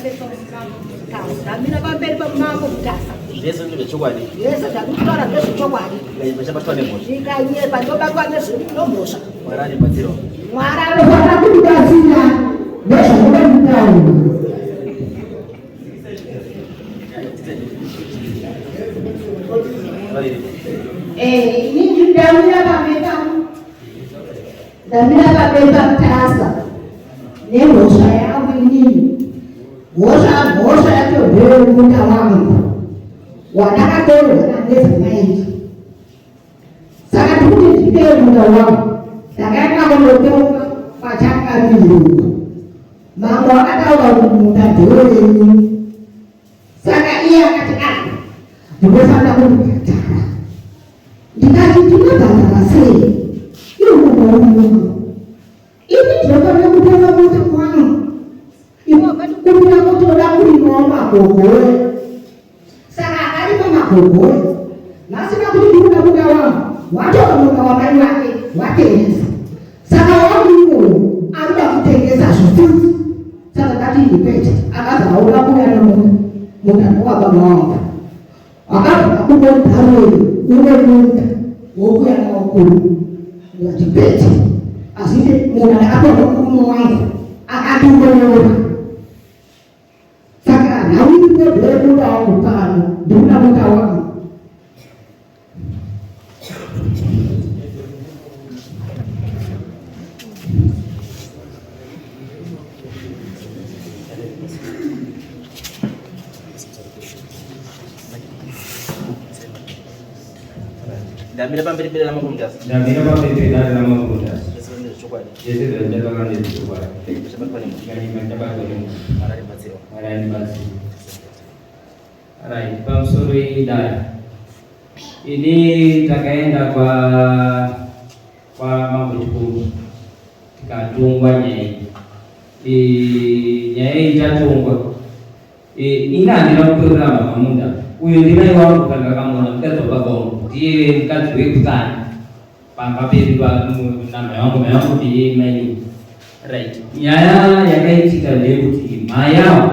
pamberi pamambo Mutasa. Ndamira pamberi pamambo Mutasa. Zvese ndezvechokwadi. Zvese zvandikutaura ndezvechokwadi. Vachabatwa nemhosva. Ndikanyepa ndobatwa nemhosva. Mwari andibatsirawo. Mwari anofanira kundibatsira nezvamunoda kutaura. Eh, ini ndamira pamberi ndamira pamberi paMutasa nemhosva yangu inini. Mhosva mhosva yacho ndeyemunda wangu wandakatorerwa naNevermind. Saka ndikuti ndipei munda wangu, ndakaenda kundotonga pachangamire. Mambo akataura kuti munda ndewenyu. Saka iye akati ah, ndinofanira kumubhadhara. Ndikati ndinobhadhara sei? Iwo munda uri Ini ndinofanira kutora mota kwangu. Iwe wakati kumbira kuti unoda kurimawo magogoe. Saka akarima magogoe. Nhasi kakuti ndikuda munda wangu. Watora munda wamai wake watengesa. Saka wangu iwoyo arikuda kutengesa zvifudzi. Saka ndati ndipete. Akabva aona kuuya nemunda. Munda ndowababa wangu. Akabva akungondharwei une munda wokuya nawo kuru. Ndikati pete. Asi munda ndakatorwa murume wangu akandingoora. Saka nhau iripo ndeyemunda wangu pano. Ndikuda munda wangu. Ndamira pamberi pedare raMambo Mutasa. Ndamira pamberi pedare raMambo Mutasa. Zvese ndezvechokwadi. Zvese zvandakanga ndezvechokwadi. Zvabatwa nemunhu. Ndikanyima ndabatwa nemunhu. Mwari andibatsira. Mwari andibatsira. Right, pamusoro idai. Ini takaenda kwa kwa Mambo Chikumbu tikatongwa nyaya iyi. Nyaya iyi tatongwa. Ini handina kutorera mama munda. Uyo ndimai wangu kana ndakamuona mukadzi wababa wangu. Ndiye mukadzi wekutanga pamba pedu namai wangu. Mai wangu ndiye mai. Right. Nyaya yakaitika ndeyekuti mai avo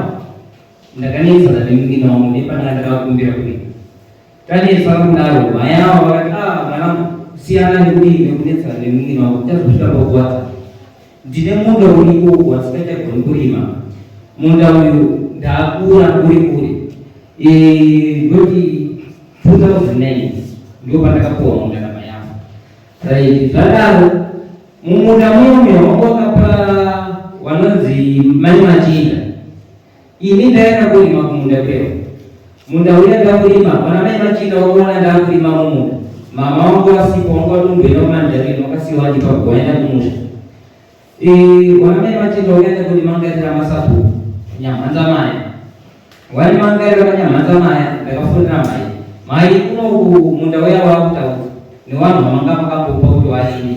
ndakanetsana nemunin'ina wangu nepandanga ndakakumbira kurima. Tanetsana kudaro mai avo vakati ah mwanangu siyana nekudii nekunetsana nemunin'ina wangu tichazosvika pakuwadzana. Ndine munda uriko uko wasingachagoni kurima. Munda uyu ndakura uri kure. Ndoti 2009 ndipo pandakapuwa munda namai angu. Right, zvadaro mumunda muya wanga wakapa wanonzi mai Machinda. Ini ndaenda kurima kumunda kwevo. Munda uya ndakurima, wana mai Machinda wakaona ndakurima mumunda. Mama wangu asipo, wangu watumbuira kumanjareni, wakasiwa wandipa kuwaenda kumusha. Wana mai Machinda wakaenda kundimangarira masapu nyamhanza maya. Wandimangarira manyamhanza maya, ndakafonera mai. Mai kunoku munda uya wakutaura newanhu wamanga makambopa kuti warime.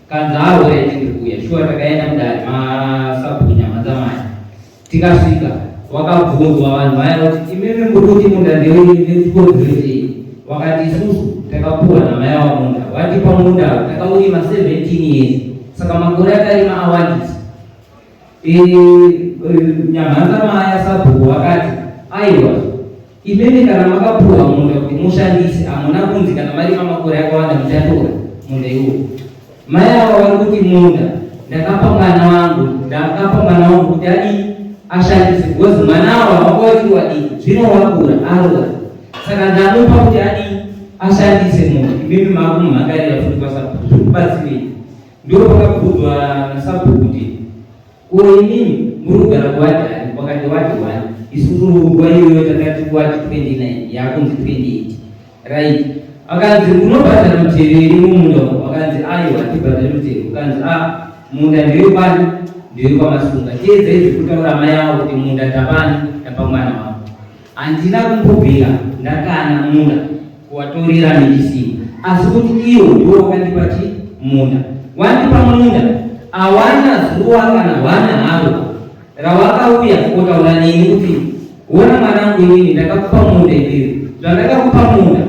Kanzi aore ndiri kuuya. Shuwa takaenda mudare masabhuku nyamhanza maya. Tikasvika wakabvunzwa vanhu vaya kuti imimi muri kuti munda ndewenyu nechikonzero chei? Wakati isusu takapuwa namai ava munda, watipa munda takaurima 17 years, saka makore atarima awandisa. Nyamhanza maya sabhuku wakati aiwa imimi kana makapuwa munda kuti mushandise hamuna kunzi kana marima makore akawanda muchatora munda iwowo. Mai ava vari kuti munda ndakapa mwana wangu, ndakapa mwana wangu kuti adii ashandise because mwana ava wanga wachiri wadiki, zvino wakura aroora, saka ndamupa kuti adii ashandise munda. Imimi makumhangarira futi kwasabhuku, zviri kubatsirei? Ndipo pakabvunzwa nasabhuku kuti ko imimi muri kugara kuwadi ani? Wakati wadi 1, isusu nguva iyoyo takati kuwadi 29 yakunzi 28. Right. Akanzi unobhadhara mutero here mumunda umu? Akanzi aiwa hatibhadhari mutero. Akanzi a munda ndewekwani? NdewekwaMasunga. Teedzai zvekutaura amai avo kuti munda tapani tapa mwana wavo. Handina kumbobvira ndakana munda kuwatorera nechisimo asi kuti iwo ndiwo wakandipa chi munda. Wandipa munda awana zuva kana hwana haro rawakauya kotaura neni kuti wona mwanangu inini ndakakupa munda iwewe zvandakakupa munda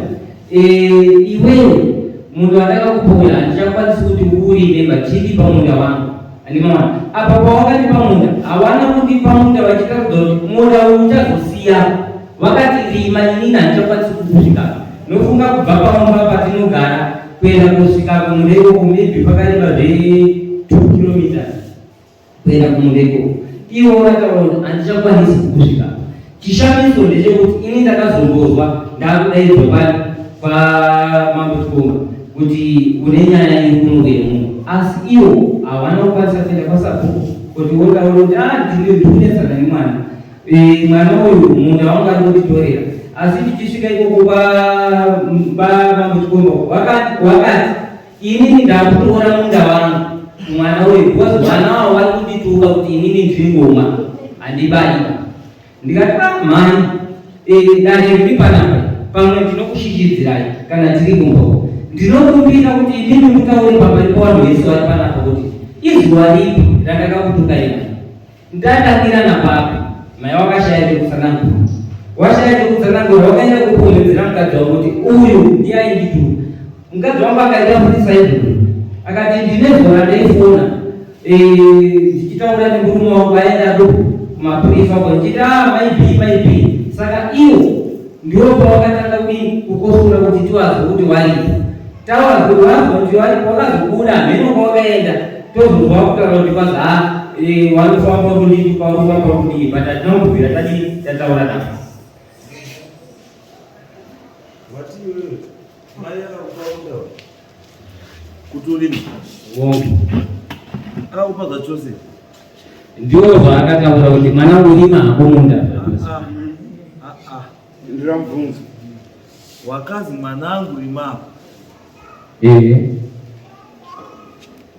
iwewe munda wandakakupa uya handichakwanisi kuti uurime but chindipa munda wangu andimaona apa pawakandipa munda hawana kundipa munda vachitaridza Ndakavaudza kuti munda uyu uchazosiya vakati rima, inini handichakwanisi kukusvika. Nofunga kubva pamumba patinogara kuenda kusvika kumunda ikoko maybe pakareba zve 2 kilometers kuenda kumunda ikoko. Ivo vakataura kuti handichakwanisi kukusvika. Chishamiso ndechekuti ini ndakazombozwa ndakudaidzwa kwamambo Chikomba kuti une nyaya iri kuno yemunhu, asi ivo havana kukwanisa kuenda kwasabhuku kuti votaura kuti ah, ndiri ndikunetsana nemwana mwana uyu munda wangu ari kunditorera. Asi tichisvika ikoko kwamambo Chikomba wakati inini ndakutora munda wangu mwana uyu because vana avo vari kundituka kuti inini ndiri ngoma handibai. Ndikati ah, mhai dare riri panapa pamwe ndinokushichidzirai kana tiri kumba. Ndinokumbira kuti inini mutaure pamberi pavanhu vese vari panapa kuti izuva ripi randakakutukai mhai, ndatangira napapi. Mai wakashaya chekutsanangura, washaya chekutsanangura wakaenda kupomedzera mukadzi wangu kuti uyu ndiye aindituka. Mukadzi wangu akaita futi saizvozvo, akati ndine zuva randaifona ndichitaura nemurume wangu aenda kumapurisa uko ndichiti ah, mai B, mai B. Saka iwo ndiwo pawakatanga kukosora kuti tiwazwe kuti waripo, tawazwe wazwa kuti waripo, wakazobuda hameno kwawakaenda, tozozwa kutaura kuti kwazi ha warifamba kudii warifamba kudii, but hatina kubvira tadii tataura navo. Wati iwewe mai akakupa munda kuti urime? Wongu. Akakupa zvachose? Ndiwo zvaakataura kuti mwana urima hako munda. Ndira mubvunzo. Wakazi mwanangu rima. Ehe.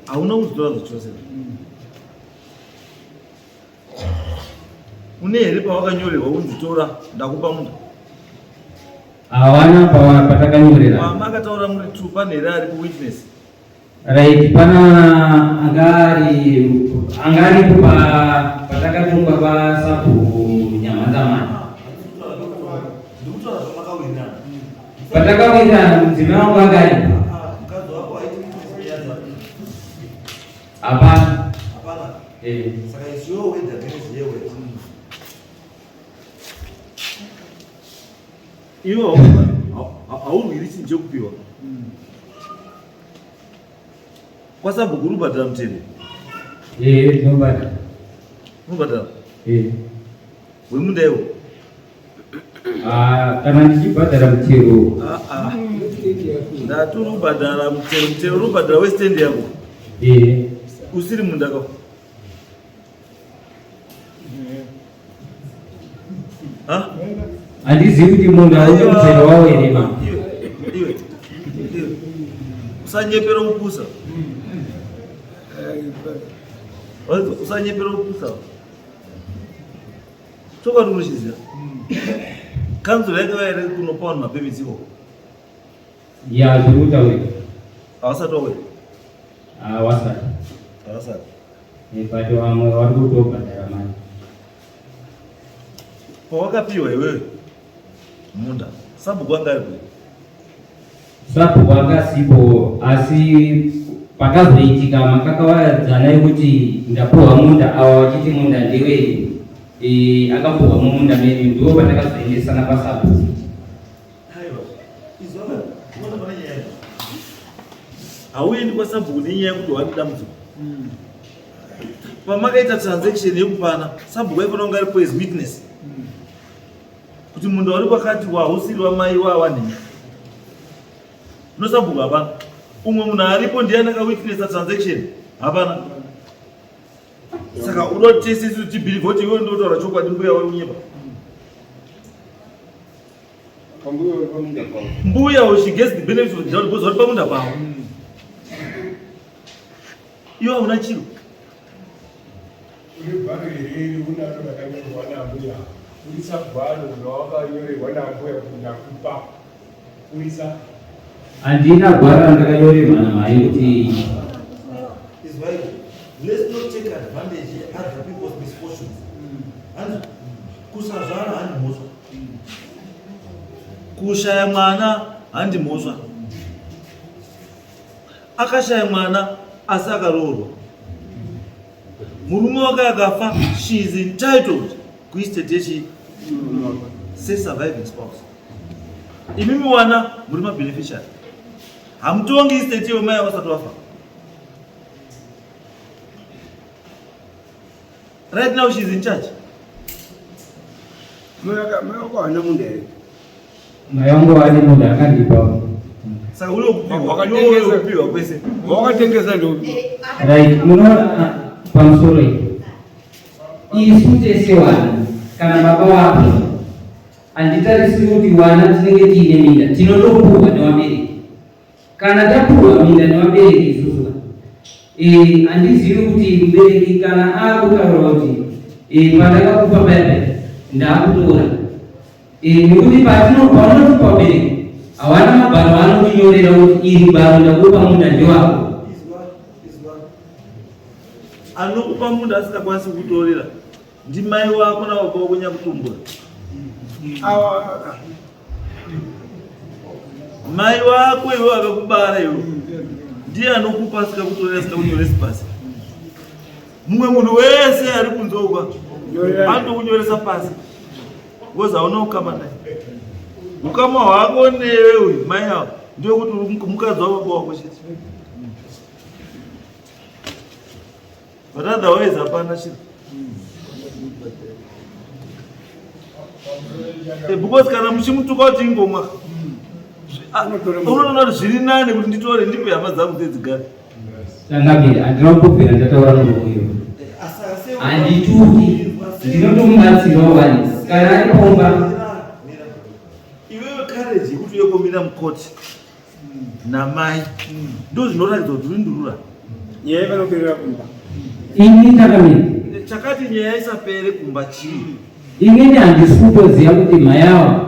Hauna kuzitora zvachose. Une here pawakanyorerwa kunzi tora ndakupa munda? Hawana patakanyorera. Pamakataura muri two pane here ari kuwitness? Right, pana angaripo patakatongwa pasabhuku Nyamhanzamani. Ndikutaura zvamakawirirana. Patakawirirana mudzimai wangu angaripo. Mukadzi wako aiti witness nyaya Hapana. Hapana. Eh. Saka it's your word against their word. Iwe haurwiri chinhu chekupiwa. Kwasabhuku unobhadhara mutero? Eh, ndinobhadhara. Unobhadhara? Eh. Wemunda iwo? Ah, kana ndichibhadhara mutero. Ah, ah. Ndati unobhadhara mutero, mutero unobhadhara westand yako. Eh. Usiri munda kako. Ha? Handizivi kuti munda une mutero wawo here ma. Iwe, iwe, iwe. Usanyepera kupusa. Usanyepera kupusa. Chokwadi unochiziva. Kanzuro yakauya here kunopa vanhu mapermits ikoko? Ya, zviri kutaurika. Havasati vauya? Havasati. Havasati. But vamwe vari kutobhadhara mari. Pawakapiwa iwewe munda, sabhuku anga ari kupi? Sabhuku akasipo, asi pakazoitika makakavadzana ekuti ndapuhwa munda, ava vachiti munda ndewenyu, akapuhwa mumunda menyu, ndiwo patakazoendesana pasabhuku. Aiwa, izwa unoona pane nyaya iyi. Hauendi kwasabhuku nenyaya yekuti wani dambudziko. Pamakaita transaction yekupana, sabhuku aifanira kunge aripo as witness. Kuti munda uri kwakati wausiri wamai wawanhingi. Nosabhuku hapana. Umwe munhu aripo ndiani akawitnessa transaction? Hapana. Saka unoda kuti tese isu tibhilivhe kuti iwe ndotaura chokwadi mbuya uri kunyepa. Mbuya she gets the benefit of the doubt because vari pamunda pavo. Iwe hauna chiro. Une gwaro here iri unaro rakanyorwa naambuya? Buritsa gwaro rawakanyorerwa naambuya kuti ndakupa. Buritsa. Handina gwaro randakanyorerwa namai kuti Izwai, let's not take advantage of other people's misfortunes. Hanzi kusazvara handi mhosva. Kushaya mwana handi mhosva. Akashaya mwana asi akaroorwa. Murume wake akafa, she is entitled. Kuestate yechi sesurviving spouse. Imimi wana muri mabeneficiary. Hamutongi estate iyo mai vasati vafa. Right now she's in charge. Mai munda here? Mai vangu vane munda akandipa. Saka uri kupiwa kupiwa kwese. Wakatengesa ndo. Right, munoona pamusoro iyi. Isu tese wana kana baba wako handitarisiri kuti wana tinenge tiine minda tinotopuhwa nevabereki. Kana tapuhwa minda nevabereki isusu handizivi kuti mubereki kana akutaura kuti pandakakupa paya paya ndaakutora nekuti paunotipa vabereki hawana magwaro anokunyorera kuti iri gwaro ndakupa munda ndewako. Anokupa munda asingakwanisi kukutorera ndimai wako nababa wako nyakutumbura. Mai wako iwe akakubara iwe ndiye anokupa asikakutorera asikakunyoresi pasi. Mumwe munhu wese ari kunze uko anotokunyoresa pasi because hauna ukama naye. Ukama hwako newe uyu mai avo ndewekuti uri mukadzi wababa wako chete. But otherwise hapana chinhu. Because kana muchimutuka kuti ingomwa unotoona kuti zviri nani kuti nditore ndipe hama dzangu dzedzigare. Changamire, handina kumbobvira ndataura muromo iyoyo. Handituki, ndinotomubatsirawo wani kana ari pomba. Iwewe courage yekuti uye komira mukoti namai ndo zvinoratidza kuti uri ndurura. Nyaya inoperera kumba. Ini changamire. Chakati nyaya isapere kumba chii? Inini handisi kutoziva kuti mai ava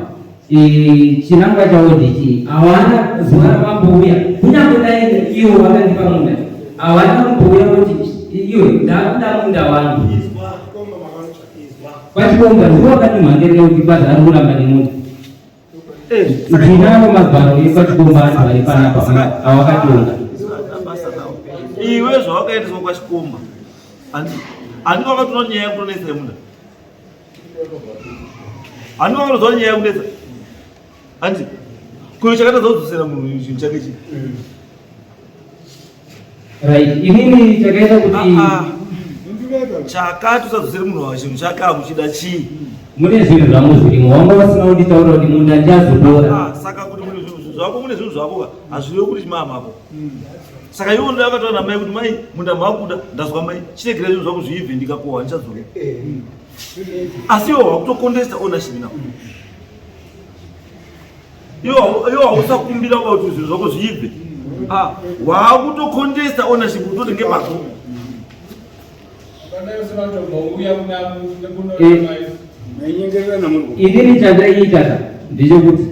chinangwa chavo ndechii. Havana zuva ravambouya, kunyange dai ivo vakandipa munda, havana kumbouya kuti iwe ndakuda munda wangu. Kwachikomba ndivo vakandimhangerera kuti kwazari kuramba nemunda. Ndinawo magwaro ekwachikomba anhu vari panapa awakatonga. Iwe zvawakaendeswa kwachikomba handiti wakatoona nyaya yekutonetsa yemunda? Handiti wakatoziva nyaya yekunetsa? Handiti kuyo chakatadza kudzosera munhu chinhu chake chii? Right, inini chakaita kuti chakati usadzosere munhu chinhu chake akuchida chii? Mune zvinhu zvangu zvirimo, wanga vasina kunditaurira kuti munda ndichazotora. Saka kuti mune zvinhu zvako, mune zvinhu zvako ka hazvirevi kuti chimama ako. Saka iwe ndo akataura namai kuti mai munda makuda, ndazwa mai chiregera zvinhu zvako zviibve ndikakohwa ndichadzoka. Asi iwe wakutocontesta ownership now. Iwe hausakumbira kuti zvinhu zvako zviibve. Wakutocontesta ownership kutoti ngepako. Inini chandaiita ndechekuti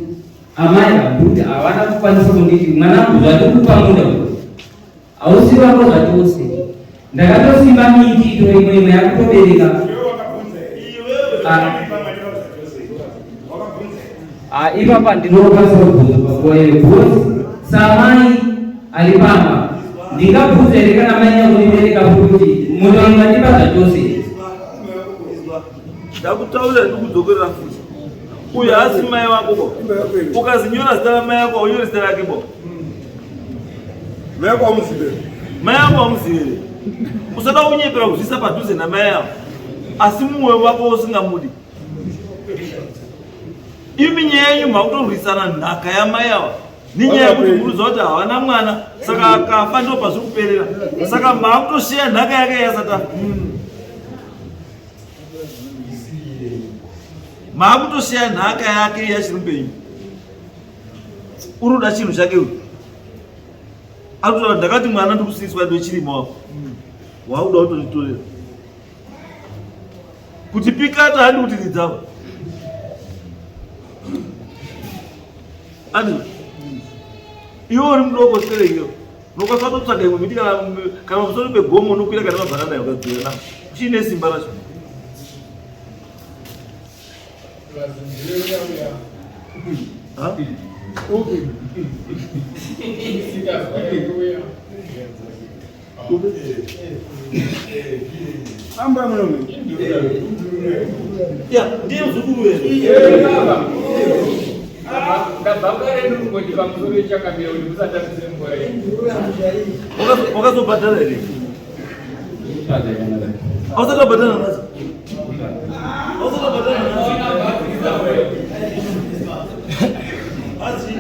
amai vabhuti havana kukwanisa kunditi mwanangu zvandikupa munda uyu hausi wako zvachose. Ndakatosimba miti itori imwe yakutobereka. Ipapa ndinokwanisa kubvunza panguva iyo because samai ari pamba ndingabvunza here kana mai nyakundibereka kuti munda uyu mandipa zvachose? Ndakutaurira ndikudzokerera futi. Uyu haasi mai wako bo. Ukazinyora zita ramai yako haunyori zita rake bo. Mai yako hamuzive. Mai yako hamuzive. Usada kunyepera kuzviisa padhuze namai yako. Asi mumwe wako usingamudi. Imi nyaya yenyu makutorwisana nhaka yamai ava. Nenyaya yekuti muruziva kuti havana mwana saka akafa ndipo pazviri kuperera. Saka makutosheya nhaka yake yasati afa. Makutosheya nhaka yake yachiri mupenyu. Uri kuda chinhu chake uyu. Ari kutaura ndakati mwana ndikusiiswa ndochirimo wako. Wakuda kutonditorera. Kuti pikata handi kuti ridzavo. Andi iwe uri mudoko sere iyo. Unokwanisa kutotsvaga imwe miti kana pamusoro pegomo unokwira kana mabhanana ukadzira nawo. Uchine simba racho. Ha? Amba munomu. Ya, ndiye muzukuru here? Ndabva kare ndiri kungoti pamusoro yechakamira kuti musatambise nguva yenyu. Wakazobhadhara here? Hausati wabhadhara nhasi? Hausati wabhadhara nhasi? Asi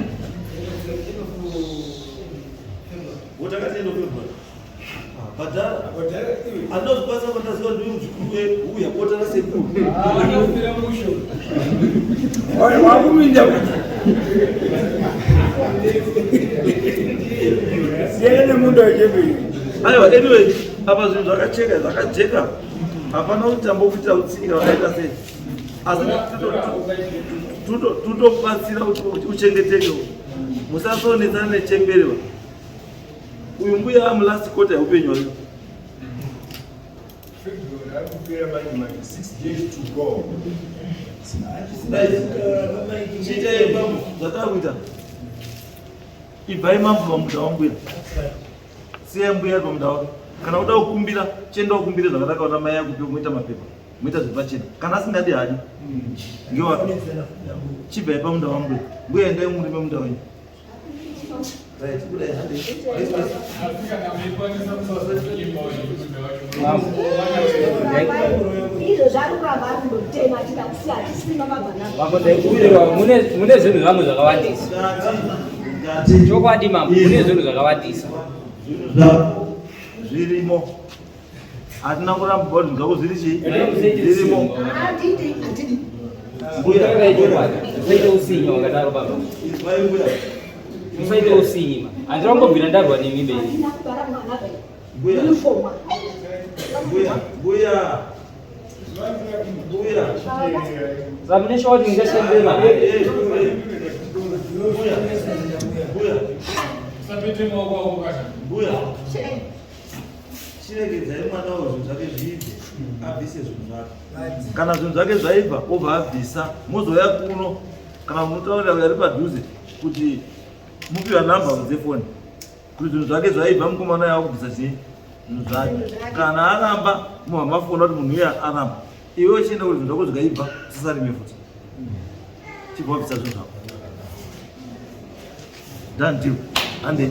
wotakatienda February. Bhadhara. Andozvikwanisa kwandaziva ndiwe muzukuru weuya bota rasekuru. Wakuminda kuti siyana nemunda wechemberi. Aiwa, anyway, apa zvinhu zvakacheka, zvakajeka. Hapana kuti tambokuitira utsinga wakaita sei. Asi tutobatsira kuti uchengeteke. Musasonetsana nechembere. Uyu mbuya amulast quarter yeupenyu hwake. February ari kupera manje manje, 6 days to go. Chiitai mambo zvatava kuita. Ibvai mambo pamunda wambuya. Siyai mbuya ari pamunda wake. Kana uda kukumbira, chienda ukumbire zvakanaka una mai akupe muita mapepa. Muita zvepachena. Kana asingadi hadi. Ngewake. Chibvai pamunda wambuya. Mbuya endai murime munda wenyu. Right, kudai handi. Asi kana muikwanisa musazonyima munda wacho. Izvo zvari kuramba ari kundotema achida kusiya achisima mabhanana. Mambo, ndaikumbirawo, mune zvinhu zvangu zvakawandisa. Ngati. Chokwadi mambo, mune zvinhu zvakawandisa. Zvinhu zvako zvirimo. Hatina kuramba kuti zvako zviri chii? Zvirimo. Handidi, handidi. Mbuya, Taura chokwadi, musaite usinyi wakadaro baba. Izwai mbuya. Musaite usinyi ma. Handina kumbobvira ndarwa nemi bei. Handina kubara mwana be. Mbuya. Uniform. Mbuya, mbuya. Mbuya. Saka mune shuwa kuti ndingashandire mahara? Eh, eh, eh. Mbuya. Mbuya. Usapete maoko ako kasha. Mbuya. Chiregedzai mwana uyu zvinhu zvake zviibve, abvise zvinhu zvake. Kana zvinhu zvake zvaibva, obva abvisa, mozouya kuno kana munotaurira uyo ari padhuze kuti mupiwa namba dzefoni kuti zvinhu zvake zvaibva, mukomana uya akubvisa chii zvinhu zvake. Kana aramba, mobva mafona kuti munhu uya aramba. Iwe uchienda kuti zvinhu zvako zvikaibva, usasarime futi, chibva wabvisa zvinhu zvako. Done deal. Ande.